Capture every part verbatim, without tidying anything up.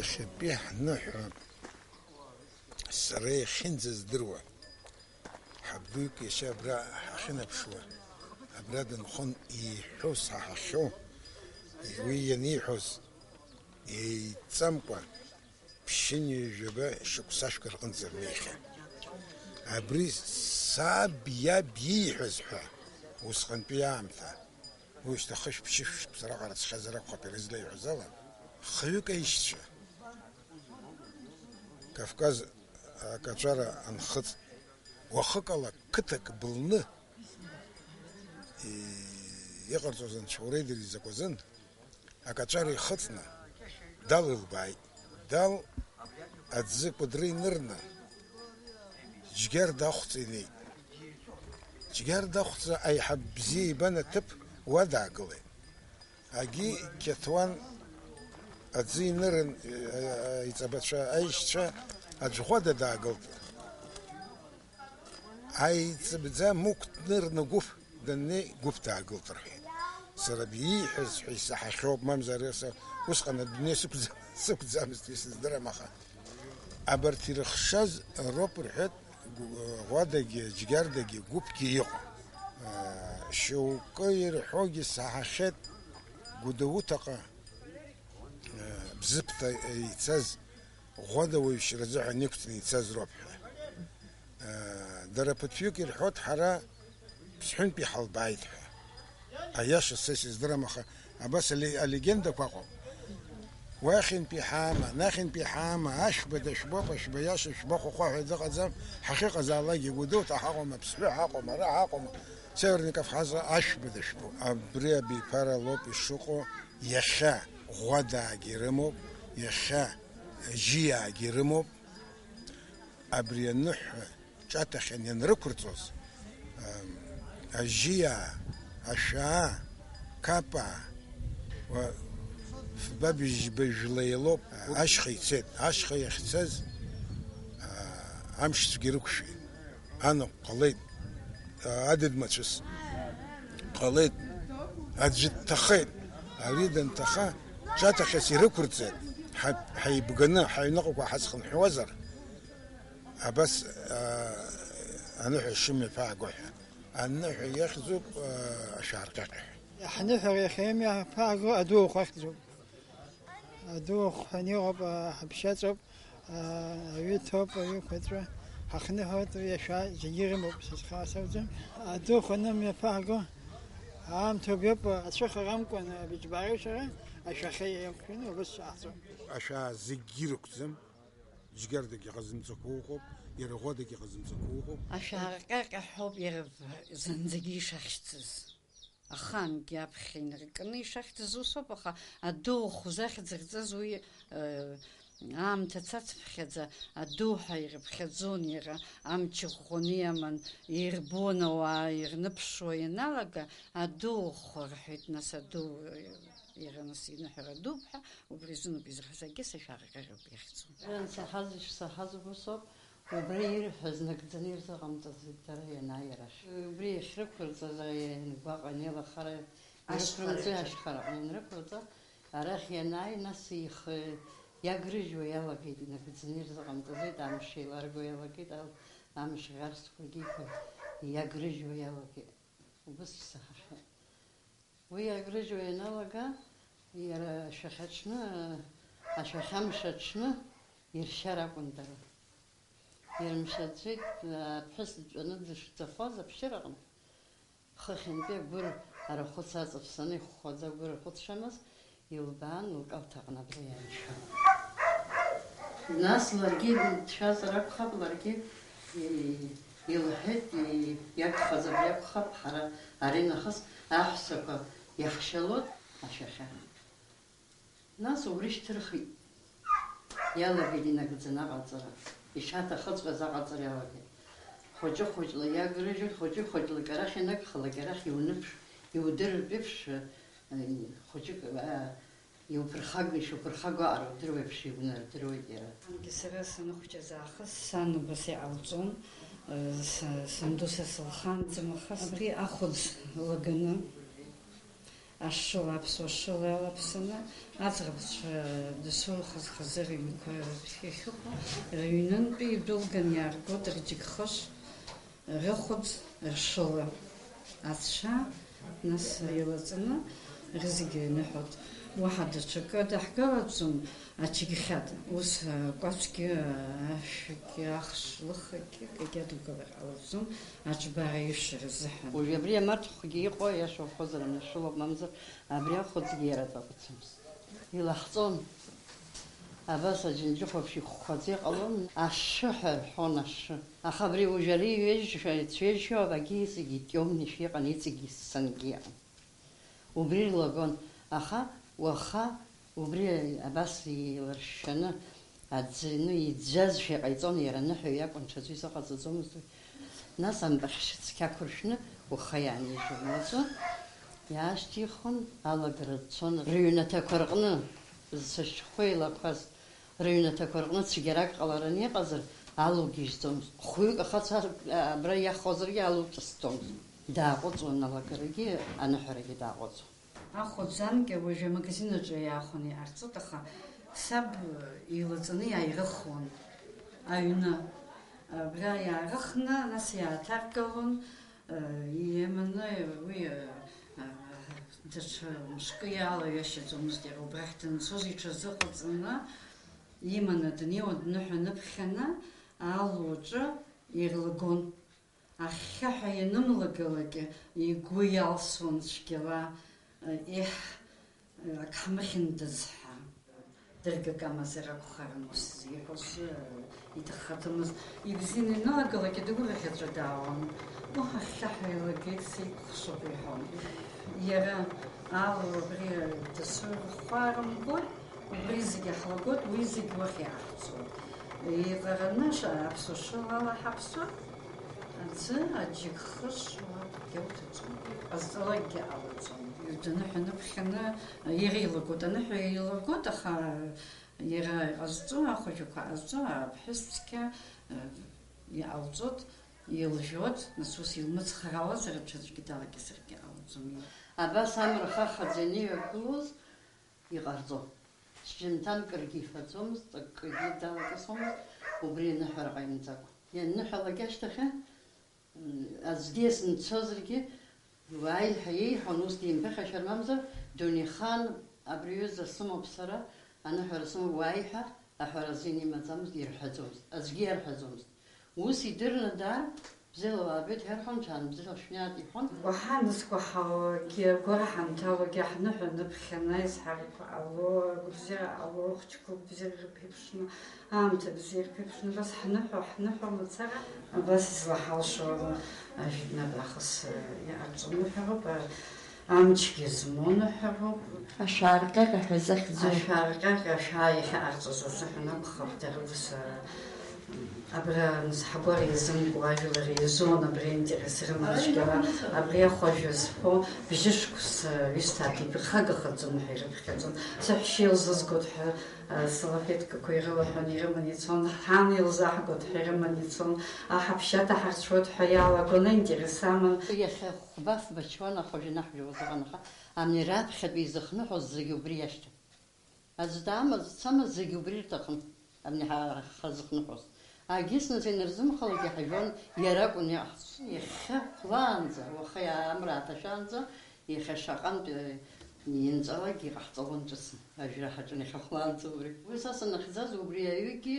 Иахьатәи ҳныҳәа сара иахьынӡаздыруа, ҳабдук иашьа абра ҳахьынаԥшуа, абра дынхон иҳәо саҳахьоу, уи ианиҳәоз еиҵамкәа ԥшьынҩажәаба шықәсашәк рҟынӡа рнеихьан. Абри саб иаб ииҳәаз ҳәа усҟантәи аамҭа, уи шьҭа хышә-ԥшьышә шықәса раҟара ҵхьазар акәхап, иара излеиҳәоз ала, хҩык аишьцәа Кавказ акаҵәара анхыҵ, уахыкала қыҭак былны, и-, иҟарҵоз анцәа уреидыр изакәазын, акаҵәара ихыҵны, Дал илбааит. Дал аӡы кәыдры инырны, Џьгьарда ахәҵа инеит. Џьгьарда ахәҵа аиҳаб бзиа ибан аҭыԥ уа даагылеит. Агьи Қьаҭуан аӡы инырын, э, иҵабацәа аишьцәа аӡә ӷәада даагылт. Аиҵыбӡа Мықә днырны Гәыԥ даннеи, Гәыԥ даагылт рҳәеит. Сара бииҳәаз ҳәа исаҳахьоуп, мамзар аса усҟан адунеи сықәӡа-, сықәӡамызт, исыздырам, аха абарҭ ирыхшаз роуп рҳәеит, Гәыԥгьы, Џьгьардагьы, Гәыԥгьы иҟоу. Шьоукы ирҳәогьы саҳахьеит, Гәдоуҭаҟа, Бзыԥҭа ицаз, Ӷәада уаҩшьразы ҳәа иқәҵны ицаз роуп ҳәа. Дара ԥыҭҩык ирҳәоит, ҳара Ԥсҳәынтәи ҳалбааит ҳәа. Аиаша са исыздырам, аха абас али-, алегендақәа ыҟоуп. Уахьынтәи ҳаама, анахьынтәи ҳаама, ашәба дашәбоуп, ашәба иаша шәба хәахәа ҳәа дыҟаӡам, ҳахьыҟазаалакгьы Гәдоуҭа ҳаҟоума, Ԥсҳәы ҳаҟоума, ара ҳаҟоума, Северный Кавказҟа ашәба дашәбоуп. Абри абиԥара лоуп ишыҟоу, иахьа Ӷәадаагьы ирымоуп, иахьа Жьиаагьы ирымоуп. Абри аныҳәа ҿаҭахьан ианрықәырҵоз, ам, ажьиаа, ашәаа, қапаа, уа, фба быжьба жәла еилоуп, ашьха ицеит. Ашьха иахьцаз, а, амшцәгьа рықәшәеит. Анаҟә ҟалеит, а, адыд мацәыс ҟалеит, аӡәы дҭахеит. Ари данҭаха, ҿаҭахьас ирықәырҵеит, ҳа-, ҳаибганы ҳаҩныҟақәа ҳазхынҳәуазар, Абас, аа, аныҳәа шымҩаԥааго ҳәа. Аныҳәа иахьӡуп, аа, ашәарҟьаҟьа ҳәа. Ҳныҳәа иахьа имҩаԥааго адуахә ахьӡуп. Адуахә ҳәа иҟоуп, аа, ҳаԥшьаҵоуп, аа, аҩы ҭоуп, аҩы қәаҵәа. Ҳахныҳәоит, иашәа зегьы ирымоуп, са схала сакәӡам. Адуахә анымҩаԥааго аамҭа убриоуп, ацәыхарамкәан абиџьбареи шәара ашәахьа иақәшәаны убыс шәаҳҵоит. Ашәаа зегьы ирықәӡам. Џьгьардагьы ҟазымҵақәа ыҟоуп, иара Ӷәадагьы ҟазымҵақәа ыҟоуп. Ашәарҟьаҟьа ҳәоуп иара зынӡагьы ишахьӡыз. Ахаангьы аԥхьа инаркны ишахьӡыз усоуп, аха адуахә захьӡырҵаз уи, э, аамҭа цацыԥхьаӡа адуҳәа ирыԥхьаӡон иара, амч ӷәӷәаны иаман, ирбон ауаа ирныԥшуа ианалага, адуахә рҳәеит, нас аду, э, иара нас иныҳәара дууп ҳәа, Убри азыноуп изырҳәаз, агьыс ашәарҟьаҟьоуп иахьӡу. Иансаҳаз, ишсаҳаз убыс ауп, убри ирҳәаз нагӡаны ирзыҟамҵаӡеит дара ианааи арахь. Убри иахьрықәырҵаз, иангәаҟ, анеилахара ирықәымҵеи ашьхараҟны. Ашьхараҟны ианрықәырҵа, арахь ианааи, нас ихы иагрыжьуа иалагеит, инагӡаны ирзыҟамҵаӡеит, амш еиларго иалагеит, ал-, амш ӷьарцқәагьы иқәын, иагрыжьуа иалагеит. Убыс исаҳахьеит. Уи агрыжьуа ианалага, иара ашәахьаҽны, ашәахьамш аҽны иршьар акәын дара. Ирымшьаӡеит, аԥҳәыс дтәаны дышцахоз аԥшьыраҟны, хыхьынтәи агәыр арахәыц аҵаԥсаны ихәхәаӡа агәыр ахәыцшәамаз, илбаан, лкалҭ аҟны абра иааишәон. Нас ларгьы дшәазар акәхап, ларгьы, и-, илҳәеит, и-, иагхаз абри акәхап, ҳара аринахыс аҳәсақәа иаҳшьалоит ашәахьа. Нас убри шьҭырхит. Иалагеит инагӡаны аҟаҵара. Ишаҭахыҵәҟьаз аҟаҵара иалагеит. Хәыҷы-хәыҷла иагрыжьуеит, хәыҷы-хәыҷла арахь ианагхалак, арахь иуныԥш, иудырыртә еиԥш, э, хәыҷык, э, Иуԥырхаг-, ишуԥырхагоу аҟара удыруеиԥш, иунардыруеит иара. Сангьы сара саныхәҷаз аахыс сан убас иҟалҵон, э, са-, санду са сылхаанӡам, аха абри ахәыӡ лаганы, Ашыла, аԥсуа шыла иалаԥсаны, аӡӷабцәа дасу хаз-хазы рыҩнқәа рыԥхьа иахьыҟоу, рыҩнынтәи идәылган иааргоит рџьыкхыш, рыхәыӡ, ршыла. Ацәа, нас, еилаҵаны, рызегьы ианыҳәоит. Уаҳа даҽакы даҳгалаӡом, ачыгхьада. Ус, акәацәгьы, ашәгьы, ахш, лыхагьы, акгьы адукылар ҟалаӡом, аџьбара ишәшьыр азыҳәан. Уажә абри амарҭхәгьы иҟоу, иашоу ҳҳәозар, амшәылоуп, мамзар, абри ахәыӡгьы иара дакәӡамызт. Илаҳҵон. Абас аџьынџьыхәаԥшь иӷәӷәаӡа иҟалон, ашәы ҳәа рҳәон, ашәы. Аха абри уажә ара иҩежьшәа, ицәҩежьшәа, абагьы иҵегь итиомнишәа иҟан, иҵегь исангьы иҟан. Убри ирлагон, аха уаха убри абас еиларшәшәаны аӡы ины иӡәӡәазшәа иҟаиҵон, иара аныҳәаҩ иакәын, ҽаӡәы изыҟаҵаӡомызт уи. Нас ампахьшьы цқьа ақәыршәны уаха иаанижьуан, уаҵәы иаашьҭихын, алагара дцон рыҩнаҭақәа рҟны, зцәашьхәы еилақәаз рыҩнаҭақәа рҟны цәгьарак ҟалараны иҟазар, алугьежьӡомызт. Хәҩык ахацәа абра иахозаргьы алуҵасӡомызт. Дааҟәыҵуан алагарагьы, аныҳәарагьы дааҟәыҵуан. Ахәыӡ анкьа уажәы амагазин аҿы иаахәаны иҟарҵоит, аха саб илаҵаны иааирыхуан аҩны. Абра иаарыхны, нас иааҭаргалон, иманы уи, даҽа мшкы иалаҩашьаӡомызт иара убрахь данцоз, иҽазыҟаҵаны иманы днеиуан, дныҳәа ныԥхьаны алу аҿы ирлагон. Ахьхьаҳәа ианымлагалак, игәы иалсуан цәгьала, еҳ, ак ҳмыхьындаз ҳәа. Дыргак амазар акәхарын ус иҟаз, иҭаххаӡамызт. Ибзианы ианылагалак, дгәырӷьаҵәа даауан. Уа, ахьхьаҳәа еилагеит, сеикәыхшоуп, иҳәон. Иара алу абри дасу рыхәхәа рымгоит. Убри зегьы ҳлагоит, уи зегь уахь иаҳцоит. Еиҟараны ш-, аԥсуа шыла ала ҳаԥсуа аӡы аџьыкхыш уа акгьы уҭаӡом. Ҟазҵалакгьы ҟалаӡом. Даныҳәа ныԥхьаны иара илагоит, аныҳәа илагоит, аха иара иҟазҵо, ахәыҷқәа ҟазҵо, аԥҳәыс цқьа, э, иҟалҵоит, илжәуеит, нас ус илмыцхраауазар, аҽаӡәгьы далакьысыргьы ҟалаӡом. Абас амра хахаӡа ианыҩагылоз, иҟарҵо. Сжьымҭан кыргьы ифаӡомызт, акгьы далакьысуамызт, убри аныҳәара ҟаимҵакәа. Ианныҳәалак ашьҭахь, м, аӡәгьы есымцозаргьы, уааи ҳәа иеиҳәон, ус димԥыхьашәар мамзар, дунеихан абри аҩыза сымоуп сара, аныҳәара сымоуп, уааи ҳәа аҳәара азин имаӡамызт, ирҳәаӡомызт, аӡәгьы иарҳәаӡомызт. Ус идырны даар, бзиала уаабеит ҳәа ирҳәон, ҽаанбзиала шәнеиааит иҳәон. Уаҳа анысгәаҳауагьы, агәара ҳанҭалогьы, ҳныҳәа ныԥхьаны, аизҳарақәа ҟало, агәабзиара ҟало, хәыҷқәа гәабзиара рыԥеиԥшны, аамҭа бзиа рԥеиԥшны, абас ҳныҳәо, ҳныҳәо мацара, абас излаҳалшо ажәытәнатә аахыс иҟарҵо ныҳәароуп. Амчгьы змоу ныҳәароуп. Ашәаарҟьаҟьа ҳәа захьӡу. Ашәаарҟьаҟьа ашәаа иахьаҟарҵоз азыҳәан акәхап, дара ус, а, абра нас ҳгәара иазымкуа ажәлар еизон, абри аинтерес рыманы цәгьала, абри ахәажә зфо бжьышықәса ҩысҭаак иԥырхагахаӡом ҳәа ирыԥхьаӡон. Саҳәшьа илзызгоит ҳәа, а, салафеткақәа ирылаҳәан ирыманы ицон, ҳан илзаҳгоит ҳәа ирыманы ицон, аҳаԥшьа ҭаҳарцәоит ҳәа иалагон, аинтерес аман. Иахьа Хәба-фба чуан ахәажә инаҳжәуаз ыҟан, аха абни раԥхьатәи изыхныҳәоз зегьы убри иашьҭан. Аӡә даамаз, дцамыз, зегьы убри рҭахын, абни ҳа-, ҳазыхныҳәоз. Агьыс нас ианырзымхалак иаҳажәуан, иара акәын иҟаҳҵоз. Иахьа хәлаанӡа, уаха амра аҭашәаанӡа, иахьа шаҟантә, э, ианҵәалакгьы иҟаҳҵалон ҿыцны. Ажәра ҳаҿын иахьа хәлаанӡа убри. Уи са санахьӡаз убри аҩыгьы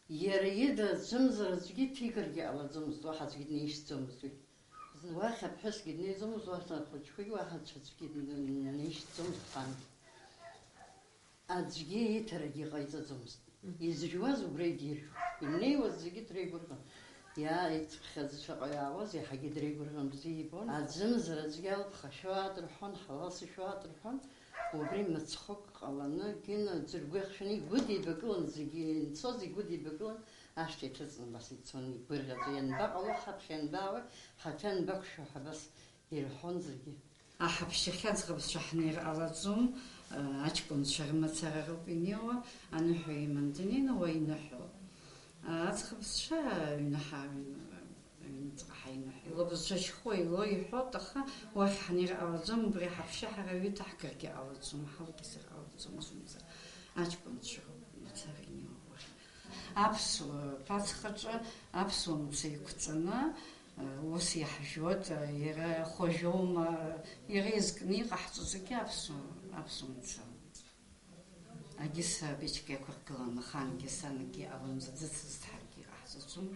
Иара ида аӡәымзар аӡәгьы иҭигаргьы ҟалаӡомызт, уаҳа аӡәгьы днаишьҭӡомызт уи. Зны уахь аԥҳәысгьы днеиӡомызт, уахь ахәыҷқәагьы уаҳа ҽаӡәгьы днаишьҭӡомызт хан. Аӡәгьы ииҭарагьы иҟаиҵаӡомызт. Изжәуаз убра идиржәуан. Инеиуаз зегьы дреигәырӷьон. Иааицыԥхьаӡа шаҟа иаауаз иаҳагьы дреигәырӷьон, бзиа ибон. Аӡәымзар аӡәгьы алԥха шәоу аадырҳәон, ҳалал сышәоу аадырҳәон. Убри мыцхәык ҟаланы, Гена аӡәы ргәы иахшәаны игәыдибакылан, зегьы ианцоз игәыдибакылан, ашҭа иҭыҵны абас ицон, игәырӷьаӡа, ианбаҟало, ҳаԥхьа ианбаауеи, ҳаҭәа ианбақәшәо ҳәа абас ирҳәон зегьы. Аҳаԥшьахь аӡӷабцәа ҳнеир ҟалаӡом, аҷкәынцәа рымацара роуп инеиуа, аныҳәа иман даннеины уа иныҳәо. Аӡӷабцәа аҩны ҳаҩны, аҩны Ҳаиныҳәа, илабзшәа шьхәа ило иҳәоит, аха уахь ҳнеир ҟалаӡом, убри ҳаԥшьа ҳара аҩы ҭаҳгаргьы ҟалаӡом, ҳалгьзар ҟалаӡом зынӡа. Аҷкәынцәа роуп мацара инеиуа уахь. Аԥсуа ԥацхаҿы аԥсуа мца еиқәҵаны, ус иаҳжәуеит, иара хәажәоума, иара изкны иҟаҳҵо зегьы аԥсуа, аԥсуа мца. Агьыс абиҷк иақәыргылан, ахаангьы сангьы алымӡаӡыцызт, ҳаргьы иҟаҳҵаӡом,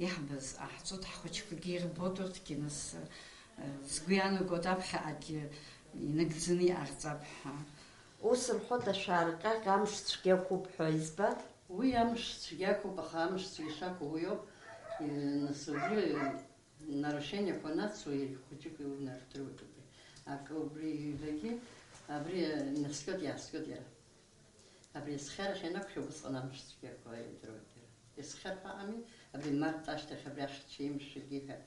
иаҳбаз ҟаҳҵоит, ҳхәыҷқәагьы ирбоит урҭгьы, нас, э, сгәы иаанагоит аԥхьаҟагьы инагӡаны иҟарҵап ҳәа. Ус рҳәоит, ашәарҟьаҟьа амш цәгьақәоуп ҳәа, избан? Уи амш цәгьақәоуп, аха амш цәгьа шакәу уи ауп, э, нас убри Нарушениақәа анацу, иара ихәыҷык иунардыруеит убри. Акы убри ҩбагьы, абри наскьоит, иааскьоит иара. Абри есхьарахь ианақәшәо, убысҟан амш цәгьақәа идыруеит иара. Есхьар ҳәа ами, абри март ашьҭахь, абри ахьча имшәагьы ҳәа,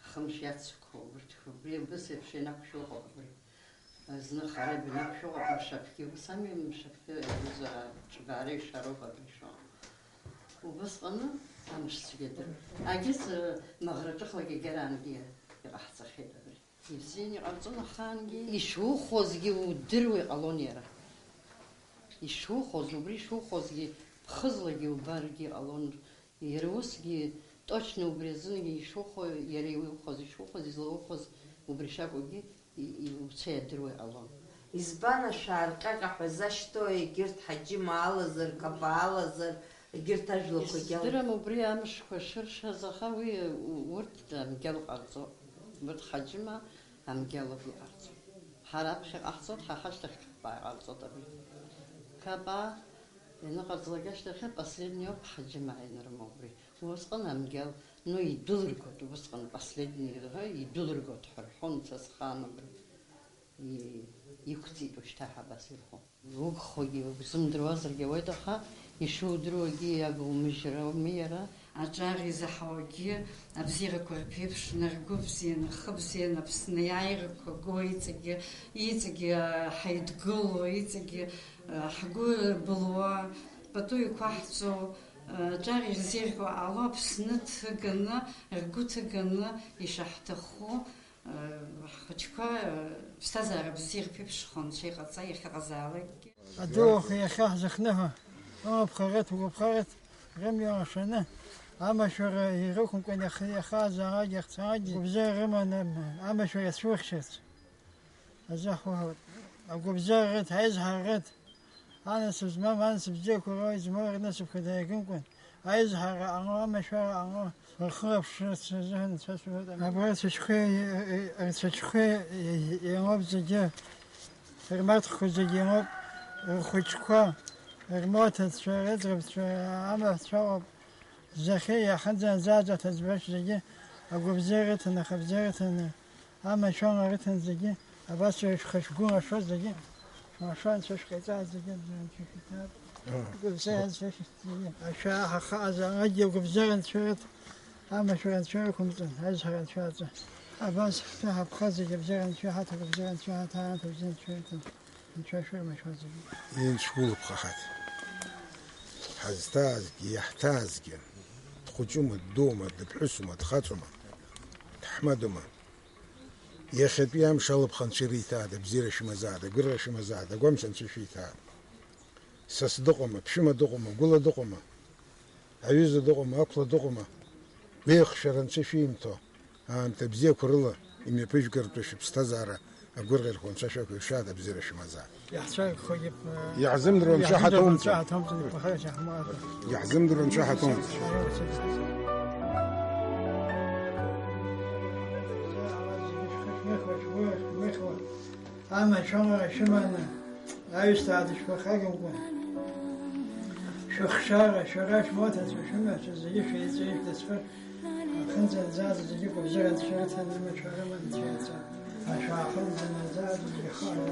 хымш иацқәоу, убырҭ, убри убыс еиԥш ианақәшәо ыҟоуп абри. Зны хара ибнақәшәо ыҟоуп, мшаԥгьы ус ами, мшаԥгьы, аҩыза ҿбаара ишароуп абри ишыҟоу. Убысҟаны амш цәгьа дыр-, агьыс, э, маӷраҿыхлагьы агьараангьы иҟаҳҵахьеит абри. Ибзианы иҟарҵон ахаангьы. Ишухозгьы удыруа иҟалон иара. Ишухоз, убри ишухозгьы ԥхыӡлагьы убаргьы иҟалон. Иара усгьы, точно убри азынгьы ишухо, иара иухоз, ишухоз, излаухоз убри шакәугьы и-, и-, уцәа иадыруа иҟалон. Избан ашәарҟьаҟьа ҳәа зашьҭоу егьырҭ Ҳаџьыма алазар, Каба алазар, егьырҭ ажәлақәагьы ала? Исыздырам убри амшқәа шыршаз, аха уи, у-, урҭ амгьал ҟарҵо. Урҭ Ҳаџьыма амгьал ауп иҟарҵо. Ҳара аԥхьа иҟаҳҵоит, ҳа ҳашьҭахь Каба иҟарҵоит абри. Каба ианыҟарҵлак ашьҭахь последний ауп Ҳаџьыма ианырма убри. Усҟан амгьал, ну, идәылыргоит, усҟан последний, ҳәа, идәылыргоит ҳәа рҳәон, са схаан абри. И-, иқәҵит ушьҭа ҳәа абас ирҳәон. Иугхогьы, иугзымдыруазаргьы ауеит, аха ишудыруагьы иагумыжьыр ауми иара. Аҿар изаҳауагьы абзиарақәа рԥеиԥшны, ргәы бзианы, рхы бзианы Аԥсны аиааирақәа го иҵегьы, иҵегьы, а, ҳаидгыло, иҵегьы, а, ҳгәы былуа, пату иқәаҳҵо, аҿар ирзеиӷьу ала Аԥсны ҭыганы, ргәы ҭыганы ишаҳҭаху, ҳхәыҷқәа ԥсҭазаара бзиа ирԥеиԥшхо Анцәа иҟаҵа иахьыҟазаалакгьы. Адәы иахьа ҳзыхныҳәа, угәаԥхарыҭ, угәаԥхарыҭ, рымҩа ҟашаны, амашәара ирықәымкәан иахьа, иахьазаагьы, иахьцагьы, гәыбзиара рыманы амашәара иацәухьчарц азы ҳуҳәоит. Агәыбзиара рыҭ, аизҳара рыҭ, анасыԥ змам, анасыԥ бзиақәа роуеит, змоу рнасыԥқәа дааигымкәан, аизҳара ҟало, амашәара ҟало, рхылаԥшырц азыҳәан Анцәа суҳәоит. Абра рцәаҿқәа, рцәаҿқәа иалоуп зегьы, рмаҭәақәа зегьы иалоуп, рхәыҷқәа, рмоҭацәа, рыӡӷабцәа, амаҳәцәа ыҟоуп. Зхьы иахьынӡаанӡааӡо аҭыӡбаҿ зегьы агәыбзиара рыҭаны, ахабзиара рыҭаны, амашәыра рыҭан зегьы, абас еиԥш хашәгәы ашәо зегьы, ашәа анцәа шәҟаиҵааит зегьы, анцәа шәиҭаап. Гәыбзиа анцәа шәиҭ зегьы. Ашәа ҳахааз адгьыл гәыбзиара анцәа рыҭ, амашәыра анцәа рықәымҵан, аизҳара анцәа аҵа. Абас ҳҭыҳ ҳаԥха зегьы абзиара анцәа ҳаҭа, гәыбзиара анцәа ҳаҭа, аамҭа бзиа анцәа рыҭан. Инцәа шәырмашәа зегьы. Инцәа улыԥха ҳаҭ. Ҳазҭаазгьы, иаҳҭаазгьы, дхәыҷума, ддуума, дыԥҳәысума, дхаҵоума, дҳмадума. Иахьатәи амш алыԥха анцәа ириҭааит, абзиара шәымазааит, агәырӷьа шәымазааит, агәамч анцәа шәиҭааит. Сас дыҟоума, ԥшәыма дыҟоума, гәыла дыҟоума? Аҩыза дыҟоума, ақәла дыҟоума? Гәеихшәара анцәа шәимҭо, аамҭа бзиақәа рыла имҩаԥыжәгартә шәыԥсҭазаара агәырӷьарақәа анцәа шәақәиршәааит, абзиара шәымазааит. Иаҳцәажәақәагьы, э, Иаҳзымдыруа анцәа иаҳзымдыруа ҳаҭоумҵан. Анцәа ҳаҭоумҵан, иԥхашьа ҳмоуӡо. Иаҳзымдыруа анцәа ҳаҭоумҵан. Амашәыра шәыманы, аҩсҭаа дышәԥырхагамгәа, шәыхшара, шәара шәмоҭацәа, шәымацәа зегьы шәеиҵеи шәдацәа, ахынӡаанӡа зегьы гәыбзиара анцәа рыҭаны, амацәа рыманы цәеиҵа, ашәа аахынӡанаӡа зегьы хаа.